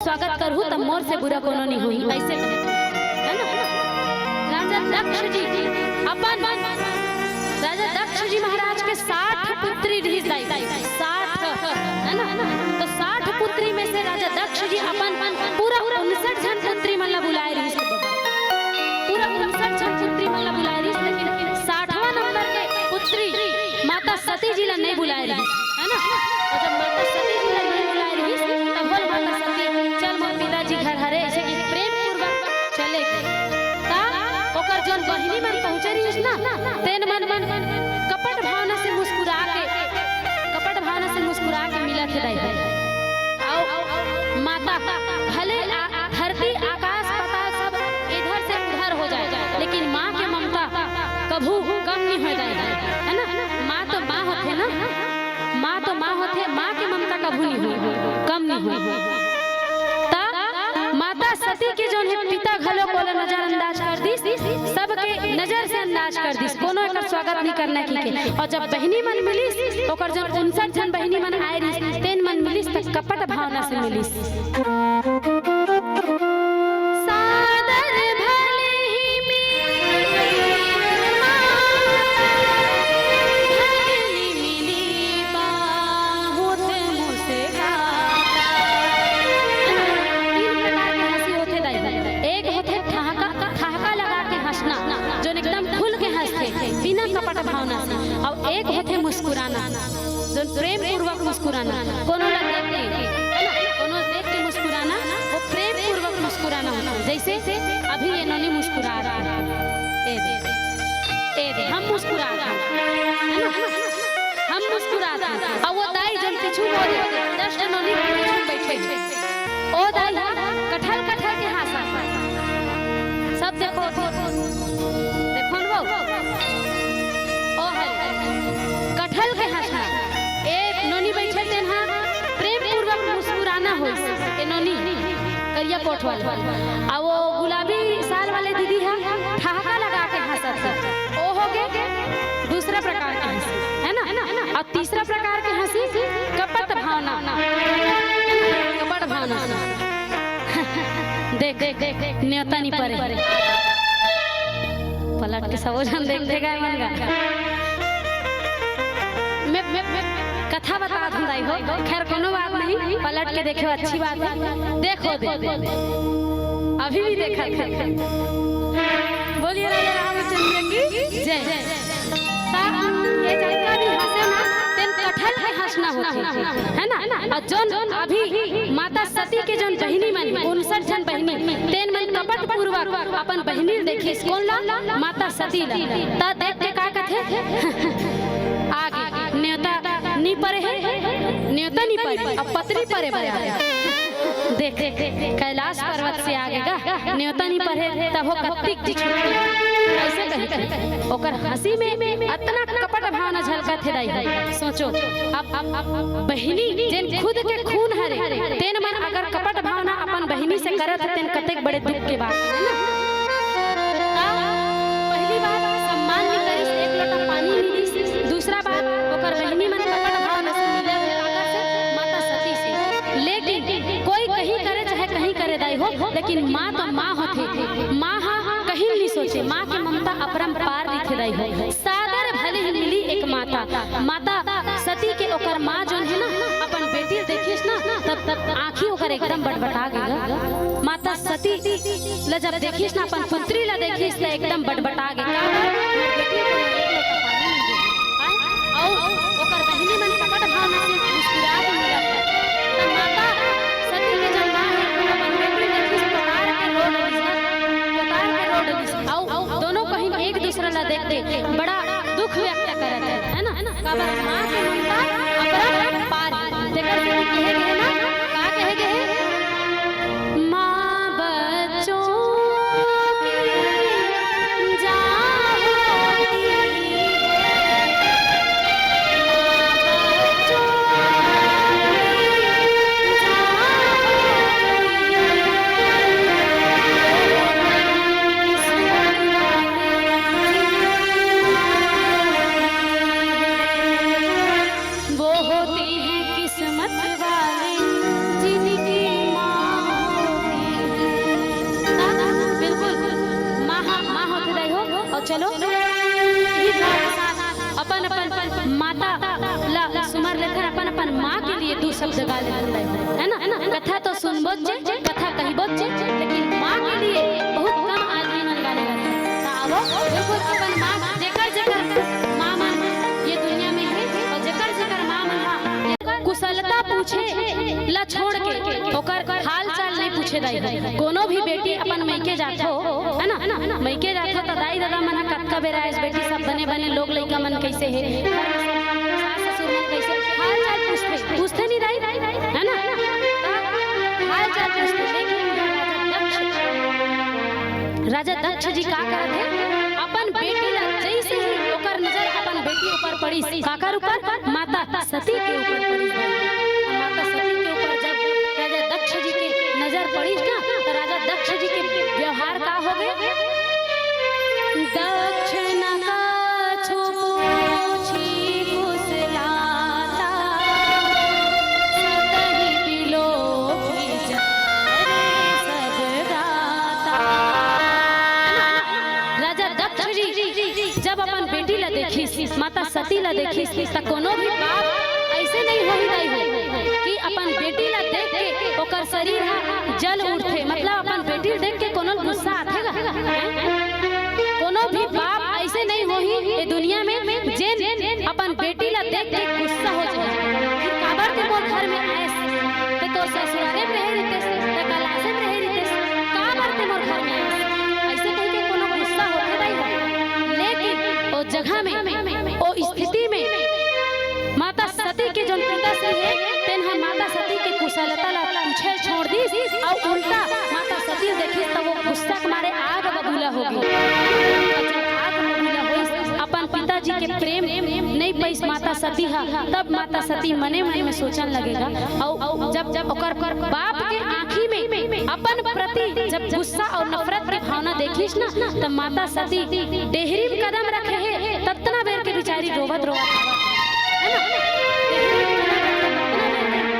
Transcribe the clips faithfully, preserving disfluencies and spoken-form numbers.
स्वागत करहूँ, तब मोर से बुरा कोनो नहीं होही, ऐसे कहे, है ना? राजा दक्ष जी अपन, राजा दक्ष जी महाराज के साठ पुत्री रिहिस दाई, साठ, है ना? तो साठ पुत्री में से राजा दक्ष जी अपन पूरा उनसठ झन पुत्री मन ला बुलाए रिहिस, पूरा उनसठ झन पुत्री मन ला बुलाए रिहिस, लेकिन साठवां नंबर के पुत्री माता सती जी ला नहीं बुलाए रिहिस, है ना? और जब माता सती जी ला नहीं बुलाए रिहिस, तब बोल माता सती, "चल मोर पिताजी घर हरे," ऐसे कि प्रेम पूर्वक चले गे। ता ओकर जोन बहिनी मन पहुंचे रिहिस ना, तेन मन, मन कपट भावना से मुस्कुरा के, कपट भावना से मुस्कुरा के मिलत हे दाई। अउ माता, भले आ, धरती, आकाश, पाताल सब इधर से उधर हो जाए, लेकिन माँ के ममता कभू कम नहीं होए दाई, है ना? माँ तो माँ होथे ना, माँ तो माँ होथे, माँ के ममता कभू नहीं होए, कम नहीं होए। ता माता सती के जोन हे पिता घलो ओला नजरअंदाज कर दिस, सबके नजर से अंदाज कर दिस, कोनो एकर स्वागत नहीं करना की के। और जब बहिनी मन मिलिस, ओकर जोन उनसठ झन बहिनी मन आए रिहिस, तेन मन मिलिस, त कपट भावना से मिलिस। सादर भले ही मिली माँ, भले ही मिली बहुत मुस्काता। तीन प्रकार के हंसी होथे दाई। एक होथे ठहाका, ठहाका लगा के हंसना, जोन एकदम खुल के हंसथे, बिना कपट भावना से। अउ एक होथे मुस्कुराना, जोन प्रेम पूर्वक मुस्कुराना, कोनो ला देख के, है ना? कोनो देख के मुस्कुराना, वो प्रेम पूर्वक मुस्कुराना होता है। जैसे अभी ये नोनी मुस्कुरा रही है, ए दे, ए दे, हम मुस्कुरा रहे हैं, है ना? हम मुस्कुरा रहे हैं। अब वो दाई जन पीछू को दे, दस ठन नोनी के पीछू बैठे हैं। ओ दाई, कठल कठल के हाँसा। सब देखो, देखो न वो। ओ हरे, कठल के हाँसना। ए नोनी बैठे तेन हा प्रेम पूर्वक मुस्कुराना होइस। ए नोनी, करिया कोट वाले। आ वो गुलाबी साल वाले दीदी हा ठहाका लगा के हाँसत हे। ओ हो गे दूसरा प्रकार के हंसी, है ना? और तीसरा प्रकार के हंसी कपट भावना, कपट भावना। देख, देख, देख, देख, नेवता नहीं परे। पलट के सबो झन देखथे गाय मन गा। मैं, मैं, मैं कथा बता दूं दाई हो, खैर कोनो बात नहीं, पलट के देखे अच्छी बात है। देखो, देखो, अभी भी देखा, देखा। बोलिए राजा रामचंद्र की जय। ता ये जतका भी हंसे ना, तेन कठल के हंसना होथे, है ना? और जोन अभी माता सती के जोन बहिनी मन, उनसठ झन बहिनी, तेन मन कपट पूर्वक अपन बहिनी ल देखिस, कोन ला? माता सती ला। ता देख के का कथे? आगे नेवता नी परे हे, नेवता नी परे, अब पतरी परे बर आगे। देख, कैलाश पर्वत से आगे गा, नेवता नी परे, तब हो कत्तिक जी छुट्टी। ऐसे कहे थे। ओकर हंसी में अतना कपट भावना झलकत हे दाई। सोचो, अब, अब, अब बहिनी जेन खुद के खून हरे, तेन मन अगर कपट भावना अपन बहिनी से करत हे, तेन कतेक बड़े दुख के बात हे, है ना? ता पहली बात, सम्मान नहीं करिस, एक लोटा पानी नहीं दिस। दूसरा बात, ओकर बहिनी मन कपट भावना से मिले थे, काकर से? माता सती से। लेकिन कोई कहीं करे चाहे कहीं करे दाई हो, लेकिन माँ तो माँ होथे। माँ हा कहीं नहीं सोचे, माँ के ममता अपरंपार रहिथे दाई हो। सादर भले ही मिली एक माता, माता सती के ओकर माँ जोन हे ना, अपन बेटी ल देखिस ना, तब, तब आँखी ओकर एकदम बटबटा गे गा। माता सती ल जब देखिस ना, अपन पुत्री ल देखिस, त एकदम बटबटा गे। काबर? बेटी को एक लोटा पानी नहीं दे। आय? अउ ओकर बहिनी मन कपट भावना से मुस्कुरा के मिलत हे। त माता सती के जब माँ हे, अपन बेटी ल देखिस, पोकार के रो डरिस ना, पोकार के रो डरिस। अउ दोनों कहीं एक दूसरा ला देख के बड़ा दुख व्यक्त करत हे, है ना? काबर माँ के ममता अपरंपार हे। तेकर सेती कहे गे हे ना, का कहे गे हे? माँ बच्चों की जान होती है। चलो, इही भाव के साथ अपन अपन माता ला सुमर लेथन, अपन अपन माँ के लिए दू शब्द गा लेथन, है ना? कथा तो सुनबो जे, कथा कहिबो जे, लेकिन माँ के लिए बहुत कम आदमी मन गाने लगे। तो आवो, बिल्कुल अपन माँ, जेकर जेकर माँ मन ये दुनिया में है और जेकर जेकर माँ मन हा, ये कुशलता पूछे ला छोड़ के ओकर हाल चाल नहीं पूछे दाई। कोनो भी बेटी अपन मइके जाथो, है ना, मइके जाथो तो दाई ददा मन ह कतका बेरा आइस, बेटी सब बने बने, लोग लइका मन कैसे है, सास ससुर मन कैसे, हाल चाल पूछथे, पूछथे नहीं दाई, है ना? हाल चाल पूछथे। लेकिन राजा दक्ष, राजा दक्ष जी का करत हे, अपन बेटी ला जैसे ही ओकर नजर अपन बेटी ऊपर पड़िस, काकर ऊपर? माता सती के ऊपर पड़िस। माता सती के ऊपर जब राजा दक्ष जी के नजर पड़िस ना, तो राजा दक्ष जी के व्यवहार का हो गए? दक्ष न कछु पूछी कुशलाता, सतही बिलोकी जरे सब गाता। राजा दक्ष जी जब अपन बेटी ला देखिस, माता सती ला देखिस, त कोनो भी बाप ऐसे नहीं होही दाई हो कि अपन बेटी ला देख के ओकर शरीर हा जल उठथे। मतलब अपन बेटी ला देख के कोनो गुस्सा आथे गा? हैं? कोनो भी बाप ऐसे नहीं होही ये दुनिया में जेन अपन बेटी ला देख के गुस्सा हो जाए कि काबर ते मोर घर में आएस, ते तोर ससुरारे में रहे रहितेस, ते कलासे में रहे रहितेस, काबर ते मोर घर में आएस, ऐसे कह के कोनो गुस्सा होथे दाई हो। लेकिन ओ जगह में, ओ स्थिति में माता सती के जोन पिताश्री हे, तेन ह माता सती के कुशलता ला पूछे छोड़ दिस, अउ उल्टा माता सती देखिस त वो गुस्सा के मारे आग बबूला हो गे। अउ जब आग बबूला होइस, अपन पिताजी के प्रेम नहीं पाइस माता सती ह, तब माता सती मने मन में सोचन लगे गा। अउ जब, जब ओकर बाप के आँखी में अपन प्रति जब गुस्सा अउ नफरत के भावना देखिस ना, तब माता सती डेहरी में कदम रखे हे, ततना बेर के बिचारी रोवत रोवत आवत हे, है ना? डेहरी में कदम रखे, ततना बेर के रोवत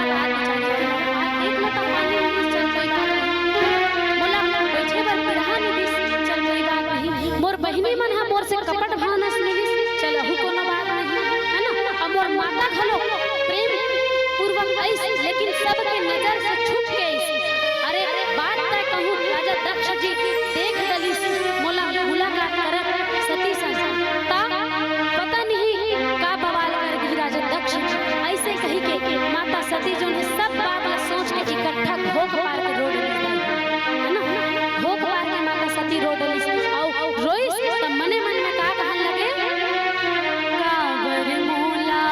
आवत बिचारी, "आ, एक लोटा पानी मिलिस, चल कोई बात नहीं। मोला बैठे बर पीढ़ा मिलिस, चल कोई बात नहीं। मोर बहिनी मन हा मोर से कपट भावना से मिलिस, चल अहू कोनो बात नहीं, है ना? अब मोर माता घलो प्रेम पूर्वक आइस, लेकिन सबके नजर से छुप के आइस।" अरे बात तय कहूँ, राजा दक्ष जी देख डलिस मोला मुलाकात करत सती संग, ता पता नहीं का बवाल कर दी राजा दक्ष जी। ऐसे कही के माता सती जोन हे सब बात ला सोच के इकट्ठा घोख पार के रो डलिस, है ना? घोख पार के माता सती रो डलिस, अउ रोइस त मने मन में का कहन लगे, काबर मोला,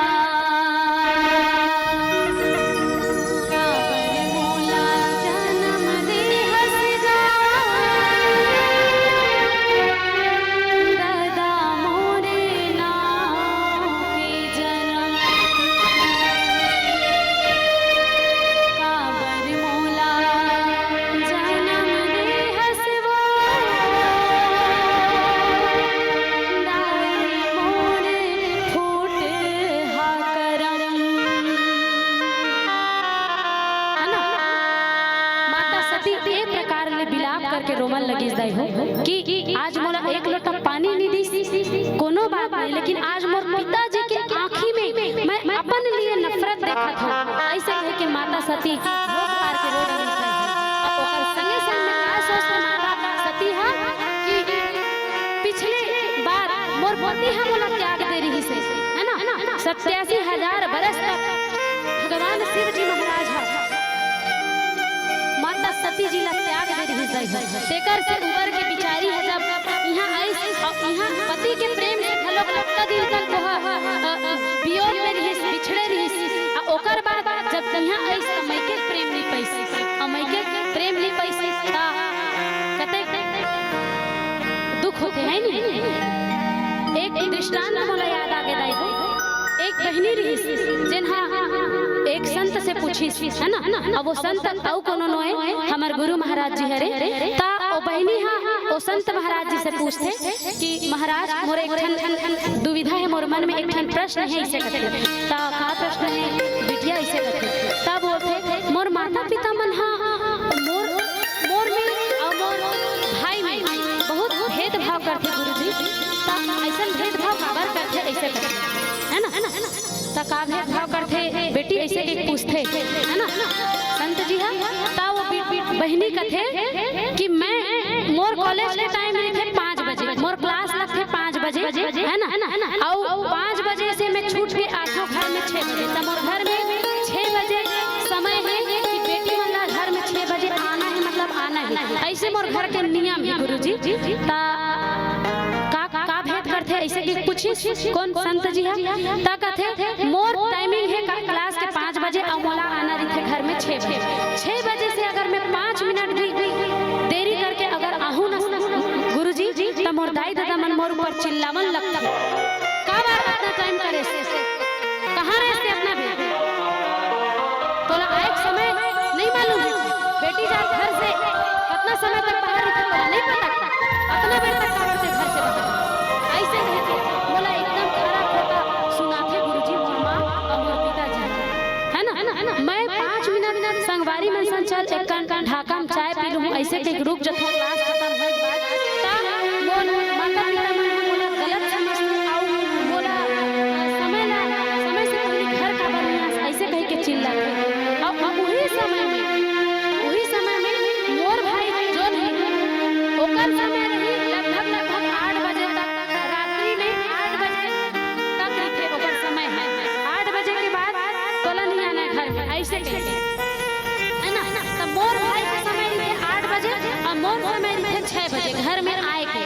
काबर मोला जनम देहस गा, ददा मोरे नाव के जनम, काबर मोला जनम देहस वो, दाई मोर फूट हा करम। है ना? माता सती ए प्रकार ले बिलाप करके रोमन लगिस दाई हो कि आज मोला एक लोटा पानी नहीं दिस, कोनो बात नहीं, लेकिन आज मोर पिताजी के आँखी में मैं अपन लिए नफरत देखत हूँ। ऐसे कह के माता सती घोख पार के रो डरिस दाई हो। अब ओकर संगे संग में का सोचथे माता सती हा कि पिछले बार मोर पति हा मोला त्याग दे रहिस हे, है ना? सत्यासी हजार बरस तक भगवान शिव जी महाराज हा माता सती जी ला त्याग दे रहिस दाई हो। तेकर से उबर के बिचारी ह जब इहाँ आइस अउ इहाँ पति के प्रेम से घलो कतका दिन तक वो ह, अ, अ, वियोग में रहिस, बिछड़े रहिस। अउ ओकर बाद जब इहाँ आइस त मइके प्रेम नइ पाइस, अउ मइके प्रेम नइ पाइस त कतेक दुख होथे, है नी? एक दृष्टांत मोला याद आ गे दाई हो। एक बहिनी रहिस, जेन हा एक संत से पूछिस, है ना? अब वो संत अउ कोनो नोए, हमर गुरु महाराज जी हरे। ता ओ बहिनी हा ओ संत महाराज जी से पूछथे कि महाराज, मोर एक ठन दुविधा हे, मोर मन में एक ठन प्रश्न हे, इसे कथे। ता का प्रश्न हे बिटिया, इसे कथे। ता बोलथे, मोर माता पिता मन हा मोर, मोर में अउ मोर भाई में बहुत भेदभाव का भेदभाव करथे बेटी, ऐसे के पूछथे, है ना संत जी हा। ता वो बी-, बी-, बहिनी कथे कि मैं, मोर कॉलेज के टाइम रहिथे पाँच बजे, मोर क्लास लगथे पाँच बजे, है ना, अउ पाँच बजे से मैं छूट के आथों घर में छः बजे, त मोर घर में छः बजे समय है कि बेटी मन ला घर में छः बजे आना है, मतलब आना है, ऐसे मोर घर के नियम है गुरुजी। ता का, का भेद करथे ऐसे कि पूछिस कोन संत जी हा, ता कथे मोर टाइमिंग है का-, क्लास के पाँच बजे अउ मोला आना रहिथे घर में छः बजे। छः बजे से अगर मैं पाँच मिनट भी देरी करके अगर आहूँ ना गुरुजी, त मोर दाई ददा मन मोर ऊपर चिल्लावन लगथे, का बार अतना टाइम करे, कहाँ रहे थे अतना भी? तोला आए के समय नहीं मालूम है? बेटी जात घर से कतना समय तक बाहर रहिथे, तोला नहीं पता? अतना बेर तक काबर से घर से बाहर? ऐसे कह के मोला एकदम खरा खोटा सुनाथे गुरुजी, मोर माँ और मोर पिताजी, है ना? मैं पाँच मिनट संगवारी मन संग चल एक कन ढाका में चाय पी लूँ, ऐसे कह के रुक जथों, क्लास खत्म होए के बाद। ता मोर माता पिता मन ह मोला गलत समझथे अउ मोला, अ, समय ला, समय से पहले घर काबर नहीं आस, ऐसे कह के चिल्लाथे। अउ, अउ उही समय में, उही समय में मोर भाई जो रही, ओकर समय रही लगभग, लगभग आठ बजे तक, रात्रि में आठ बजे तक रहिथे ओकर समय है। आठ बजे के बाद तोला नहीं आना है घर में, ऐसे कह के, है ना? त मोर भाई के समय रहिथे आठ बजे अउ मोर समय रहिथे छः बजे घर में आए के।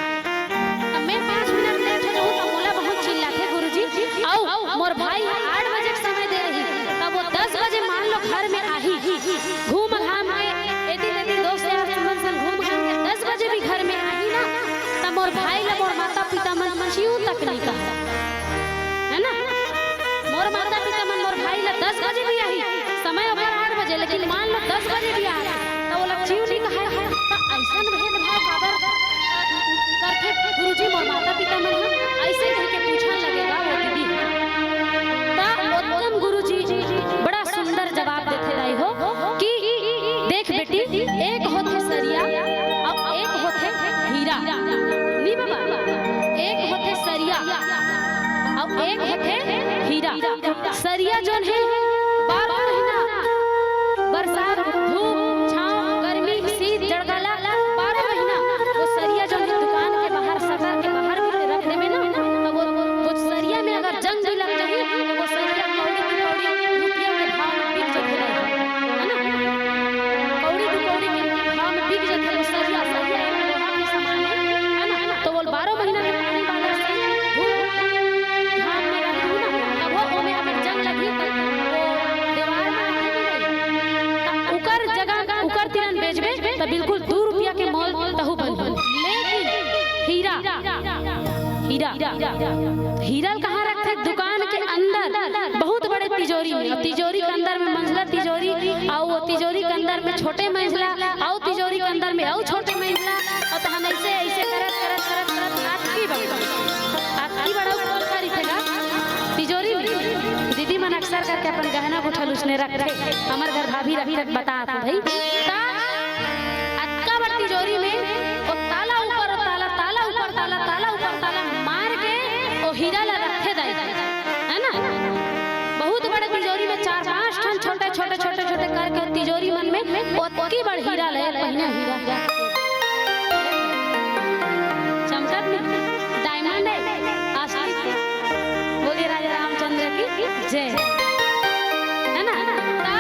त मैं पाँच मिनट लेट हो जाऊँ त मोला बहुत चिल्लाथे गुरुजी। अउ मोर भाई आठ बजे के समय दे रही, त वो दस बजे मान लो घर में आही, घूम घाम के एती तेती दोस्त यार मन संग घूम घाम के दस बजे भी घर में आही ना, त मोर भाई ला मोर माता पिता मन चिऊ तक नहीं कहा, है ना? मोर माता पिता मन मोर भाई ला दस बजे भी आही, समय ओकर आठ बजे, लेकिन मान लो दस बजे भी आ रहा, त ओला चिऊ नहीं कहा, त ऐसन भेदभाव काबर करथे गुरुजी मोर माता पिता मन ह? ऐसे कह के पूछन लगेगा वो दीदी। त उत्तम गुरुजी बड़ा सुंदर जवाब देथे दाई हो कि देख बेटी, एक होथे सरिया अउ एक होथे हीरा। नी बाबा, एक होथे सरिया अउ एक होथे हीरा। सरिया जोन है बारह महीना, बरसात, धूप, छाँव, गर्मी, शीत, जड़गाला, बारह महीना वो सरिया जोन है दुकान के बाहर, शटर के बाहर भी रख देबे ना, त वो, वो सरिया में अगर जंग भी लग जाही, त वो सरिया कौड़ी की कौड़ी रुपया के भाव में बिक जाथे, है ना? कौड़ी की कौड़ी के भाव में बिक जाथे वो सरिया। सरिया एक लोहा के समान है, है ना? त वो बारह महीना के पानी वाला से धूप, घाम में रख दू ना, तभो ओमे अगर जंग लगही, त वो दीवार में आही नहीं। त उकर जगह उकर तिरन बेचबे, त बिल्कुल दू रुपया के मोल तहू बनही। लेकिन हीरा, हीरा, हीरा ल कहाँ रखथे? दुकान के अंदर बहुत बड़े तिजोरी में। तिजोरी के अंदर में मंझला तिजोरी, अउ वो तिजोरी के अंदर में छोटे मंझला, अउ तिजोरी के अंदर में अउ छोटे मंझला, अउ तहन ऐसे, ऐसे करत, करत, करत, करत अतकी बड़े, अतकी बड़ा खोल खा रहिथे गा तिजोरी में। दीदी मन अक्सर करके अपन गहना गुठल उसने रखथे, हमर घर भाभी रखथे, बतात हूँ भाई। त अतका बड़ तिजोरी में वो ताला ऊपर, वो ताला, ताला ऊपर ताला, ताला ऊपर ताला मार के वो हीरा ला रखथे दाई, है ना? बहुत बड़े तिजोरी में चार पांच ठन छोटे, छोटे, छोटे, छोटे करके वो तिजोरी मन में ओतकी बड़ हीरा ले, पहिने हीरा चमकत में डायमंड है, असली। बोलिए राजा रामचंद्र की जय। है ना? ता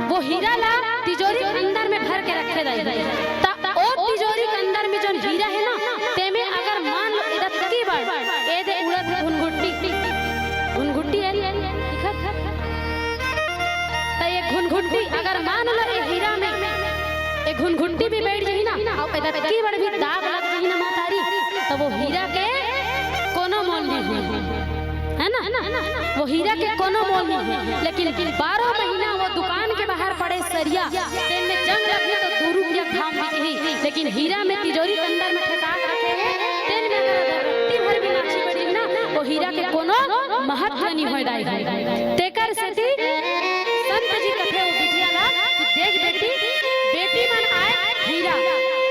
वो हीरा ला तिजोरी के अंदर में भर के रखे दाई। ता ओ तिजोरी के अंदर में जोन हीरा है ना, तेमे अगर मान लो इधर की बार, ए दे उड़त घुनघुट्टी, घुनघुट्टी है, दिखत है? त ये घुनघुट्टी अगर मान लो ये हीरा में, ये घुनघुट्टी भी बैठ जाही ना, अउ एदतकी बड़ भी दाग लग जाही ना महतारी, त वो हीरा के कोनो मोल नहीं होय, है ना? वो हीरा के कोनो मोल नहीं होय। लेकिन बारह महीना वो दुकान के बाहर पड़े सरिया, तेन में जंग लगही त दू रुपया घाम बिकही, लेकिन हीरा में तिजोरी के अंदर में ठेसा के रखे हे, तेन में अगर अधरत्ती भर भी माछी पड़ी ना, वो हीरा के कोनो महत्व नहीं होय दाई। तेकर सेती संत जी कथे वो बिटिया ला कि देख बेटी, बेटी मन आए हीरा,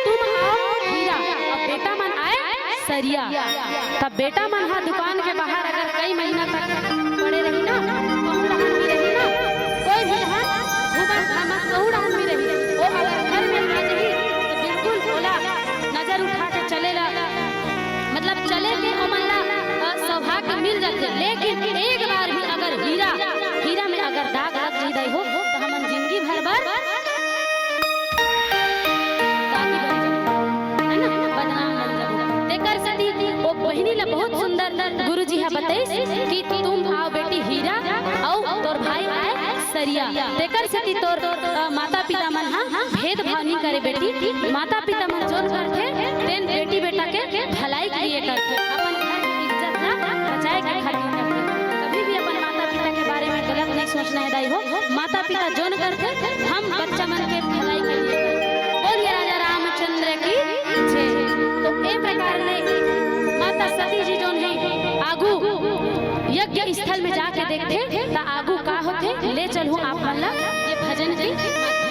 तुम आओ हीरा, अउ बेटा मन आए सरिया। त बेटा मन हा दुकान के बाहर अगर कई महीना तक पड़े रही ना, कहिस कि तुम आओ बेटी हीरा, अउ तोर भाई आए सरिया। तेकर सेती तोर, अ, माता पिता मन ह भेदभाव नहीं करे बेटी। माता पिता मन जोन करथे, तेन बेटी बेटा के भलाई के लिए करथे, अपन घर के इज्जत ला बचाए के खातिर करथे। कभी भी अपन माता पिता के बारे में गलत नहीं सोचना है दाई हो। माता पिता जोन करथे, हम बच्चा मन के भलाई के लिए करथे। बोलिए राजा रामचंद्र की जय। तो ए प्रकार ले माता सती जी जोन है आगू यज्ञ स्थल में जाके देखथे, त आगू का होथे, ले चलहूं आप मन ला ये भजन के माध्यम